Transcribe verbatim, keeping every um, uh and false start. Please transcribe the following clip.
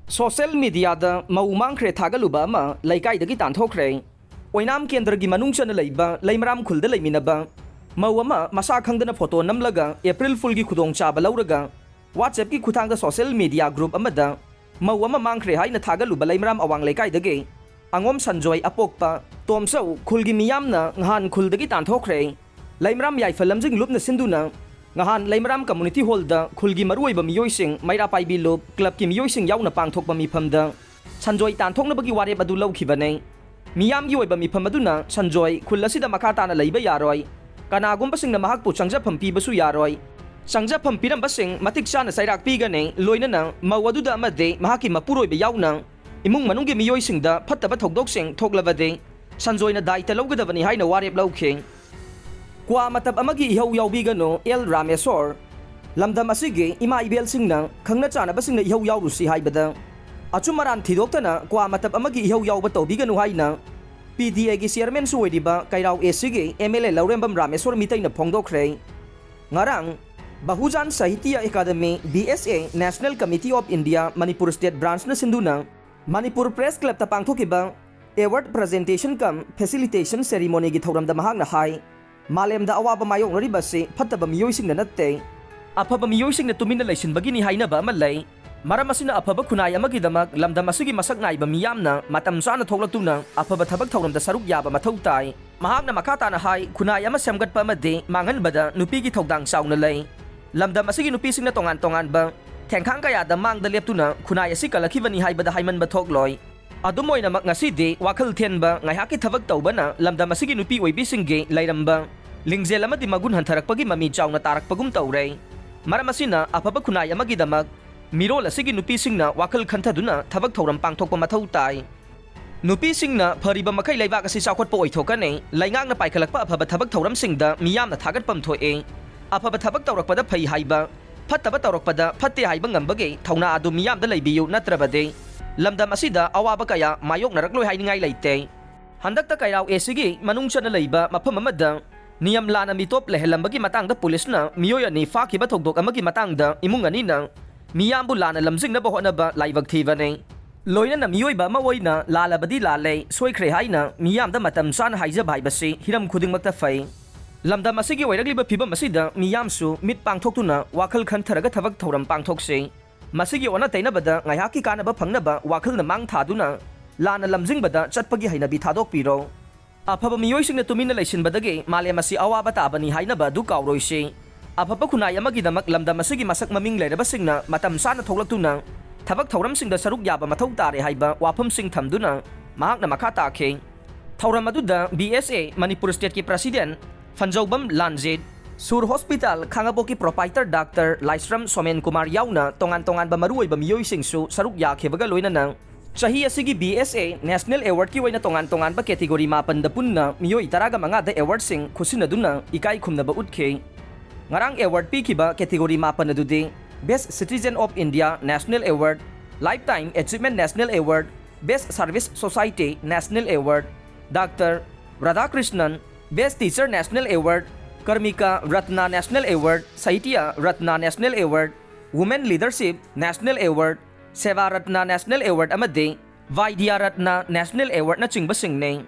Social ꯃꯤꯗꯤꯌꯥꯗ ꯃꯧ ꯃꯥꯡꯈ꯭ꯔꯦ ꯊꯥꯒꯠꯂꯨꯕ ꯑꯃ ꯂꯩꯀꯥꯏꯗꯒꯤ ꯇꯥꯟꯊꯣꯛꯈ꯭ꯔꯦ꯫ ꯑꯣꯏꯅꯥꯝ ꯀꯦꯟꯗ꯭ꯔꯒꯤ ꯃꯅꯨꯡ ꯆꯟꯅ ꯂꯩꯕ ꯂꯩꯃꯔꯥꯝ ꯈꯨꯜꯗ ꯂꯩꯃꯤꯟꯅꯕ ꯃꯧ ꯑꯃ ꯃꯁꯥ ꯈꯪꯗꯅ ꯐꯣꯇꯣ ꯅꯝꯂꯒ ꯑꯦꯄ꯭ꯔꯤꯜ ꯐꯨꯜꯒꯤ ꯈꯨꯗꯣꯡꯆꯥꯕ ꯂꯧꯔꯒ WhatsAppꯀꯤ ꯈꯨꯠꯊꯥꯡꯗ ꯁꯣꯁꯦꯜ ꯃꯤꯗꯤꯌꯥ ꯒ꯭ꯔꯨꯞ ꯑꯃꯗ ꯃꯧ ꯑꯃ ꯃꯥꯡꯈ꯭ꯔꯦ ꯍꯥꯏꯅ ꯊꯥꯒꯠꯂꯨꯕ ꯂꯩꯃꯔꯥꯝ ꯑꯋꯥꯡ ꯂꯩꯀꯥꯏꯗꯒꯤ ꯑꯉꯣꯝ ꯁꯟꯖꯣꯏ, ꯑꯄꯣꯛꯄ ꯇꯣꯝꯆꯧ, ꯈꯨꯜꯒꯤ ꯃꯤꯌꯥꯝꯅ ꯉꯍꯥꯟ ꯈꯨꯜꯗꯒꯤ ꯇꯥꯟꯊꯣꯛꯈ꯭ꯔꯦ꯫ ꯂꯩꯃꯔꯥꯝ ꯌꯥꯏꯐ ꯂꯝꯖꯤꯡ ꯂꯨꯞꯅ ꯁꯤꯟꯗꯨꯅ ꯉꯍꯥꯟ ꯂꯩꯃꯔꯥꯝ ꯀꯝꯃꯨꯅꯤꯇꯤ ꯍꯣꯜꯗ ꯈꯨꯜꯒꯤ ꯃꯔꯨꯑꯣꯏꯕ ꯃꯤꯑꯣꯏꯁꯤꯡ, ꯃꯩꯔꯥ ꯄꯥꯏꯕꯤ ꯂꯨꯞ, ꯀ꯭ꯂꯕꯀꯤ ꯃꯤꯑꯣꯏꯁꯤꯡ ꯌꯥꯎꯅ ꯄꯥꯡꯊꯣꯛꯄ ꯃꯤꯐꯝꯗ ꯁꯟꯖꯣꯏ ꯇꯥꯟꯊꯣꯛꯅꯕꯒꯤ ꯋꯥꯔꯦꯞ ꯑꯗꯨ ꯂꯧꯈꯤꯕꯅꯤ꯫ ꯃꯤꯌꯥꯝꯒꯤ ꯑꯣꯏꯕ ꯃꯤꯐꯝ ꯑꯗꯨꯅ ꯁꯟꯖꯣꯏ ꯈꯨꯜ ꯑꯁꯤꯗ ꯃꯈꯥ ꯇꯥꯅ ꯂꯩꯕ ꯌꯥꯔꯣꯏ, ꯀꯅꯥꯒꯨꯝꯕꯁꯤꯡꯅ ꯃꯍꯥꯛꯄꯨ ꯆꯪꯖꯐꯝ ꯄꯤꯕꯁꯨ ꯌꯥꯔꯣꯏ, ꯆꯪꯖꯐꯝ ꯄꯤꯔꯝꯕꯁꯤꯡ ꯃꯇꯤꯛ ꯆꯥꯅ ꯆꯩꯔꯥꯛ ꯄꯤꯒꯅꯤ, ꯂꯣꯏꯅꯅ ꯃꯧ ꯑꯗꯨꯗ ꯑꯃꯗꯤ ꯃꯍꯥꯛꯀꯤ ꯃꯄꯨꯔꯣꯏꯕ ꯌꯥꯎꯅ ꯏꯃꯨꯡ ꯃꯅꯨꯡꯒꯤ ꯃꯤꯑꯣꯏꯁꯤꯡꯗ ꯐꯠꯇꯕ ꯊꯧꯗꯣꯛꯁꯤꯡ ꯊꯣꯛꯂꯕꯗꯤ ꯁꯟꯖꯣꯏꯅ ꯗꯥꯏꯇ ꯂꯧꯒꯗꯕꯅꯤ ꯍꯥꯏꯅ ꯋꯥꯔꯦꯞ ꯂꯧꯈꯤ꯫ ꯀ꯭ꯋꯥ ꯃꯇꯞ ꯑꯃꯒꯤ ꯏꯍꯧ ꯌꯥꯎꯕꯤꯒꯅꯨ, ꯑꯦꯜ ꯔꯥꯃꯦꯁꯣꯔ꯫ ꯂꯝꯗꯝ ꯑꯁꯤꯒꯤ ꯏꯃꯥ ꯏꯕꯦꯜꯁꯤꯡꯅ ꯈꯪꯅ ꯆꯥꯟꯅꯕꯁꯤꯡꯅ ꯏꯍꯧ ꯌꯥꯎꯔꯨꯁꯤ ꯍꯥꯏꯕꯗ ꯑꯆꯨꯝ ꯑꯔꯥꯟ ꯊꯤꯗꯣꯛꯇꯅ ꯀ꯭ꯋꯥ ꯃꯇꯞ ꯑꯃꯒꯤ ꯏꯍꯧ ꯌꯥꯎꯕ ꯇꯧꯕꯤꯒꯅꯨ ꯍꯥꯏꯅ ꯄꯤ ꯗꯤ ꯑꯦꯒꯤ ꯆꯤꯌꯔꯃꯦꯟꯁꯨ ꯑꯣꯏꯔꯤꯕ ꯀꯩꯔꯥꯎ ꯑꯦ ꯁꯤꯒꯤ ꯑꯦꯝ ꯑꯦꯜ ꯑꯦ ꯂꯧꯔꯦꯝꯕꯝ ꯔꯥꯃꯦꯁꯣꯔ ꯃꯤꯇꯩꯅ ꯐꯣꯡꯗꯣꯛꯈ꯭ꯔꯦ꯫ ꯉꯔꯥꯡ Bahujan Sahitya academy, B S A, National Committee of India Manipur State Branchꯅ ꯁꯤꯟꯗꯨꯅ ꯃꯅꯤꯄꯨꯔ ꯄ꯭ꯔꯦꯁ ꯀ꯭ꯂꯕꯇ ꯄꯥꯡꯊꯣꯛꯈꯤꯕ ꯑꯦꯋꯥꯔꯗ ꯄ꯭ꯔꯖꯦꯟꯇꯦꯁꯟ ꯀꯝ ꯐꯦꯁꯤꯂꯤꯇꯦꯁꯟ ꯁꯦꯔꯤꯃꯣꯅꯤꯒꯤ ꯊꯧꯔꯝꯗ ꯃꯍꯥꯛꯅ ꯍꯥꯏ, ꯃꯥꯂꯦꯝꯗ ꯑꯋꯥꯕ ꯃꯥꯌꯣꯛꯅꯔꯤꯕ ꯑꯁꯤ ꯐꯠꯇꯕ ꯃꯤꯑꯣꯏꯁꯤꯡꯅ ꯅꯠꯇꯦ, ꯑꯐꯕ ꯃꯤꯑꯣꯏꯁꯤꯡꯅ ꯇꯨꯃꯤꯟꯅ ꯂꯩꯁꯤꯟꯕꯒꯤꯅꯤ ꯍꯥꯏꯅꯕ ꯑꯃ ꯂꯩ꯫ ꯃꯔꯝ ꯑꯁꯤꯅ ꯑꯐꯕ ꯈꯨꯟꯅꯥꯏ ꯑꯃꯒꯤꯗꯃꯛ ꯂꯝꯗꯝ ꯑꯁꯤꯒꯤ ꯃꯁꯛ ꯅꯥꯏꯕ ꯃꯤꯌꯥꯝꯅ ꯃꯇꯝ ꯆꯥꯅ ꯊꯣꯛꯂꯛꯇꯨꯅ ꯑꯐꯕ ꯊꯕꯛ ꯊꯧꯔꯝꯗ ꯁꯔꯨꯛ ꯌꯥꯕ ꯃꯊꯧ ꯇꯥꯏ꯫ ꯃꯍꯥꯛꯅ ꯃꯈꯥ ꯇꯥꯅ ꯍꯥꯏ, ꯈꯨꯟꯅꯥꯏ ꯑꯃ ꯁꯦꯝꯒꯠꯄ ꯑꯃꯗꯤ ꯃꯥꯡꯍꯟꯕꯗ ꯅꯨꯄꯤꯒꯤ ꯊꯧꯗꯥꯡ ꯆꯥꯎꯅ ꯂꯩ꯫ ꯂꯝꯗꯝ ꯑꯁꯤꯒꯤ ꯅꯨꯄꯤꯁꯤꯡꯅ ꯇꯣꯉꯥꯟ ꯇꯣꯉꯥꯟꯕ ꯊꯦꯡꯈꯥꯡ ꯀꯌꯥꯗ ꯃꯥꯡꯗ ꯂꯦꯞꯇꯨꯅ ꯈꯨꯟꯅꯥꯏ ꯑꯁꯤ ꯀꯜꯂꯛꯈꯤꯕꯅꯤ ꯍꯥꯏꯕꯗ ꯍꯥꯏꯃꯟꯕ ꯊꯣꯛꯂꯣꯏ꯫ ꯑꯗꯨꯝ ꯑꯣꯏꯅꯃꯛ, ꯉꯁꯤꯗꯤ ꯋꯥꯈꯜ ꯊꯦꯟꯕ, ꯉꯥꯏꯍꯥꯛꯀꯤ ꯊꯕꯛ ꯇꯧꯕꯅ ꯂꯝꯗꯝ ꯑꯁꯤꯒꯤ ꯅꯨꯄꯤ ꯑꯣꯏꯕꯤꯁꯤꯡꯒꯤ ꯂꯩꯔꯝꯕ ꯂꯤꯡꯖꯦꯜ ꯑꯃꯗꯤ ꯃꯒꯨꯟ ꯍꯟꯊꯔꯛꯄꯒꯤ ꯃꯃꯤ ꯆꯥꯎꯅ ꯇꯥꯔꯛꯄꯒꯨꯝ ꯇꯧꯔꯦ꯫ ꯃꯔꯝ ꯑꯁꯤꯅ, ꯑꯐꯕ ꯈꯨꯟꯅꯥꯏ ꯑꯃꯒꯤꯗꯃꯛ ꯃꯤꯔꯣꯜ ꯑꯁꯤꯒꯤ ꯅꯨꯄꯤꯁꯤꯡꯅ ꯋꯥꯈꯜ ꯈꯟꯊꯗꯨꯅ ꯊꯕꯛ ꯊꯧꯔꯝ ꯄꯥꯡꯊꯣꯛꯄ ꯃꯊꯧ ꯇꯥꯏ꯫ ꯅꯨꯄꯤꯁꯤꯡꯅ ꯐꯔꯤꯕ ꯃꯈꯩ ꯂꯩꯕꯥꯛ ꯑꯁꯤ ꯆꯥꯎꯈꯠꯄ ꯑꯣꯏꯊꯣꯛꯀꯅꯤ꯫ ꯂꯩꯉꯥꯛꯅ ꯄꯥꯏꯈꯠꯂꯛꯄ ꯑꯐꯕ ꯊꯕꯛ ꯊꯧꯔꯝꯁꯤꯡꯗ ꯃꯤꯌꯥꯝꯅ ꯊꯥꯒꯠꯐꯝ ꯊꯣꯛꯏ꯫ ꯑꯐꯕ ꯊꯕꯛ ꯇꯧꯔꯛꯄꯗ ꯐꯩ ꯍꯥꯏꯕ, ꯐꯠꯇꯕ ꯇꯧꯔꯛꯄꯗ ꯐꯠꯇꯦ ꯍꯥꯏꯕ ꯉꯝꯕꯒꯤ ꯊꯧꯅꯥ ꯑꯗꯨ ꯃꯤꯌꯥꯝꯗ ꯂꯩꯕꯤꯌꯨ, ꯅꯠꯇ꯭ꯔꯕꯗꯤ ꯂꯝꯗꯝ ꯑꯁꯤꯗ ꯑꯋꯥꯕ ꯀꯌꯥ ꯃꯥꯌꯣꯛꯅꯔꯛꯂꯣꯏ ꯍꯥꯏꯅꯤꯡꯉꯥꯏ ꯂꯩꯇꯦ꯫ ꯍꯟꯗꯛꯇ ꯀꯩꯔꯥꯎ ꯑꯦ ꯁꯤꯒꯤ ꯃꯅꯨꯡ ꯆꯟꯅ ꯂꯩꯕ ꯃꯐꯝ ꯑꯃꯗ ꯅꯤꯌꯝ ꯂꯥꯟꯅ ꯃꯤꯇꯣꯞ ꯂꯩꯍꯜꯂꯝꯕꯒꯤ ꯃꯇꯥꯡꯗ ꯄꯨꯂꯤꯁꯅ ꯃꯤꯑꯣꯏ ꯑꯅꯤ ꯐꯥꯈꯤꯕ ꯊꯧꯗꯣꯛ ꯑꯃꯒꯤ ꯃꯇꯥꯡꯗ ꯏꯃꯨꯡ ꯑꯅꯤꯅ ꯃꯤꯌꯥꯝꯕꯨ ꯂꯥꯟꯅ ꯂꯝꯖꯤꯡꯅꯕ ꯍꯣꯠꯅꯕ ꯂꯥꯏꯕꯛ ꯊꯤꯕꯅꯤ꯫ ꯂꯣꯏꯅꯅ ꯃꯤꯑꯣꯏꯕ ꯑꯃ ꯑꯣꯏꯅ ꯂꯥꯜꯂꯕꯗꯤ ꯂꯥꯜꯂꯦ, ꯁꯣꯏꯈ꯭ꯔꯦ ꯍꯥꯏꯅ ꯃꯤꯌꯥꯝꯗ ꯃꯇꯝ ꯆꯥꯅ ꯍꯥꯏꯖꯕ ꯍꯥꯏꯕꯁꯤ ꯍꯤꯔꯝ ꯈꯨꯗꯤꯡꯃꯛꯇ ꯐꯩ꯫ ꯂꯝꯗꯝ ꯑꯁꯤꯒꯤ ꯑꯣꯏꯔꯛꯂꯤꯕ ꯐꯤꯕꯝ ꯑꯁꯤꯗ ꯃꯤꯌꯥꯝꯁꯨ ꯃꯤꯠ ꯄꯥꯡꯊꯣꯛꯇꯨꯅ ꯋꯥꯈꯜ ꯈꯟꯊꯔꯒ ꯊꯕꯛ ꯊꯧꯔꯝ ꯄꯥꯡꯊꯣꯛꯁꯤ꯫ ꯃꯁꯤꯒꯤ ꯑꯣꯟꯅ ꯇꯩꯅꯕꯗ ꯉꯥꯏꯍꯥꯛꯀꯤ ꯀꯥꯟꯅꯕ ꯐꯪꯅꯕ ꯋꯥꯈꯜꯅ ꯃꯥꯡ ꯊꯥꯗꯨꯅ ꯂꯥꯟꯅ ꯂꯝꯖꯤꯡꯕꯗ ꯆꯠꯄꯒꯤ ꯍꯩꯅꯕꯤ ꯊꯥꯗꯣꯛꯄꯤꯔꯣ꯫ ꯑꯐꯕ ꯃꯤꯑꯣꯏꯁꯤꯡꯅ ꯇꯨꯃꯤꯟꯅ ꯂꯩꯁꯤꯟꯕꯗꯒꯤ ꯃꯥꯂꯦꯝ ꯑꯁꯤ ꯑꯋꯥꯕ ꯇꯥꯕꯅꯤ ꯍꯥꯏꯅꯕ ꯑꯗꯨ ꯀꯥꯎꯔꯣꯏꯁꯤ꯫ ꯑꯐꯕ ꯈꯨꯟꯅꯥꯏ ꯑꯃꯒꯤꯗꯃꯛ ꯂꯝꯗꯝ ꯑꯁꯤꯒꯤ ꯃꯁꯛ ꯃꯃꯤꯡ ꯂꯩꯔꯕꯁꯤꯡꯅ ꯃꯇꯝ ꯆꯥꯅ ꯊꯣꯛꯂꯛꯇꯨꯅ ꯊꯕꯛ ꯊꯧꯔꯝꯁꯤꯡꯗ ꯁꯔꯨꯛ ꯌꯥꯕ ꯃꯊꯧ ꯇꯥꯔꯦ ꯍꯥꯏꯕ ꯋꯥꯐꯝꯁꯤꯡ ꯊꯝꯗꯨꯅ ꯃꯍꯥꯛꯅ ꯃꯈꯥ ꯇꯥꯈꯤ꯫ ꯊꯧꯔꯝ ꯑꯗꯨꯗ B S A ꯃꯅꯤꯄꯨꯔ ꯁ꯭ꯇꯦꯠꯀꯤ ꯄ꯭ꯔꯁꯤꯗꯦꯟꯠ ꯐꯟꯖꯧꯕꯝ ꯂꯥꯟꯖꯤꯠ, ꯁꯨꯔ ꯍꯣꯁꯄꯤꯇꯥꯜ ꯈꯥꯉꯕꯣꯛꯀꯤ ꯄ꯭ꯔꯣꯄꯥꯏꯇꯔ ꯗꯥꯛꯇꯔ ꯂꯥꯏꯁ꯭ꯔꯝ ꯁꯣꯃꯦꯟ ꯀꯨꯃꯥꯔ ꯌꯥꯎꯅ ꯇꯣꯉꯥꯟ ꯇꯣꯉꯥꯟꯕ ꯃꯔꯨꯑꯣꯏꯕ ꯃꯤꯑꯣꯏꯁꯤꯡꯁꯨ ꯁꯔꯨꯛ ꯌꯥꯈꯤꯕꯒ ꯂꯣꯏꯅꯅ ꯆꯍꯤ ꯑꯁꯤꯒꯤ B S A National Awardꯀꯤ ꯑꯣꯏꯅ ꯇꯣꯉꯥꯟ ꯇꯣꯉꯥꯟꯕ category ꯃꯥꯄꯟꯗ ꯄꯨꯟꯅ ꯃꯤꯑꯣꯏ ꯇꯔꯥꯒ ꯃꯉꯥꯗ awardꯁꯤꯡ ꯈꯨꯠꯁꯤꯟꯅꯗꯨꯅ ꯏꯀꯥꯏ ꯈꯨꯝꯅꯕ ꯎꯠꯈꯤ꯫ ꯉꯔꯥꯡ award ꯄꯤꯈꯤꯕ category ꯃꯥꯄꯟ ꯑꯗꯨꯗꯤ Best Citizen of India National Award, Lifetime Achievement National Award, Best Service Society National Award, doctor Radhakrishnan, Best Teacher National Award, Karmika Ratna National Award, Sahitya Ratna National Award, Women Leadership National Award, ꯁꯦꯕꯥ ꯔꯠꯅꯥ National Award ꯑꯃꯗꯤ ꯚꯥꯏꯗ꯭ꯌꯥ Ratna National Awardꯅꯆꯤꯡꯕꯁꯤꯡꯅꯤ꯫